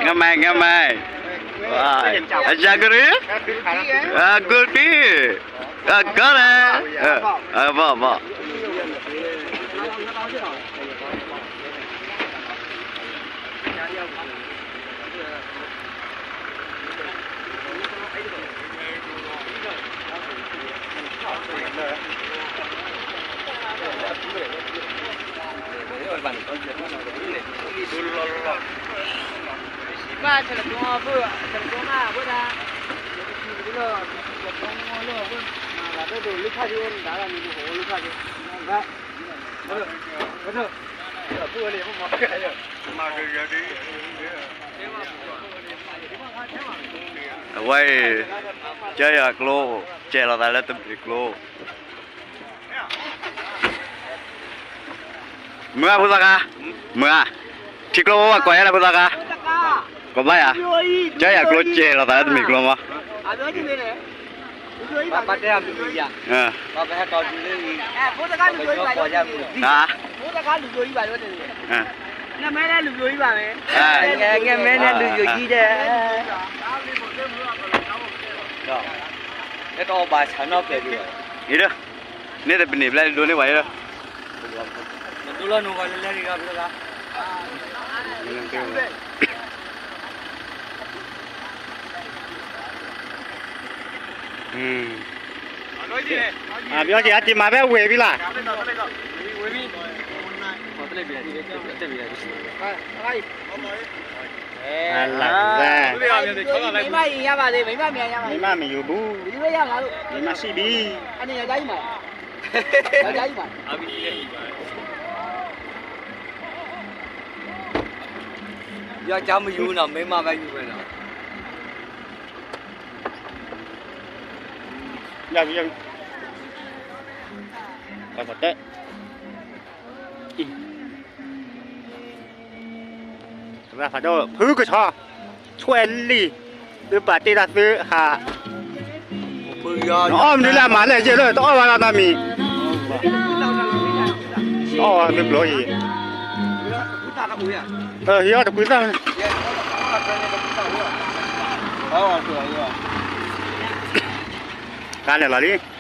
ငမၢ် ငမၢ်, အယၤကရၢ, အကရၢ, အကရၢ, အဘီဘီ. အဝဲအံၤ ကၢယၤကျိ ကဲၤလီၤသးလၢတမံၤကျိ မုၢ်ဂၤဖိသၣ်ခါ, မုၢ်ဂၤ, ထံကျိဝဲကွၢ်ယဲလၢဖိသၣ်ခါ, ကဘၣ်ယၤ, ကၢယၤကျိကဲၤလီၤသးလၢတမံၤကျိမး. န့ၣ်တပန့ၢ်ဘျဲၣ်ဒိးန့ၢ်ဝဲလၢ အဘျီက့ၤအတံၤမၤဖဲဝဲၢ်ဖံလၢ် မိမ့ၢ်မယူၤဘူး, မိမ့ၢ်စံၣ်ဘံ, ယကမယူၤနီၤ မိမ့ၢ်မယူၤဝဲနီၤ, ယကတၢၣ် ဖုကဆီ, ဆွဲလံ, သုပာ်တ့ၢ်တၢ်သုဟး, နအီၣ်မနုၤလၢအမၤလဲၣ်ယဲၢ်လၢ တအီၣ်ဘၣ်လၢတၢ်မံၤ, တအီၣ်သုဘျီအံၤ, ဟံးအီၣ်တကွံသၣ်, ကါလဲၤလီၤလံ.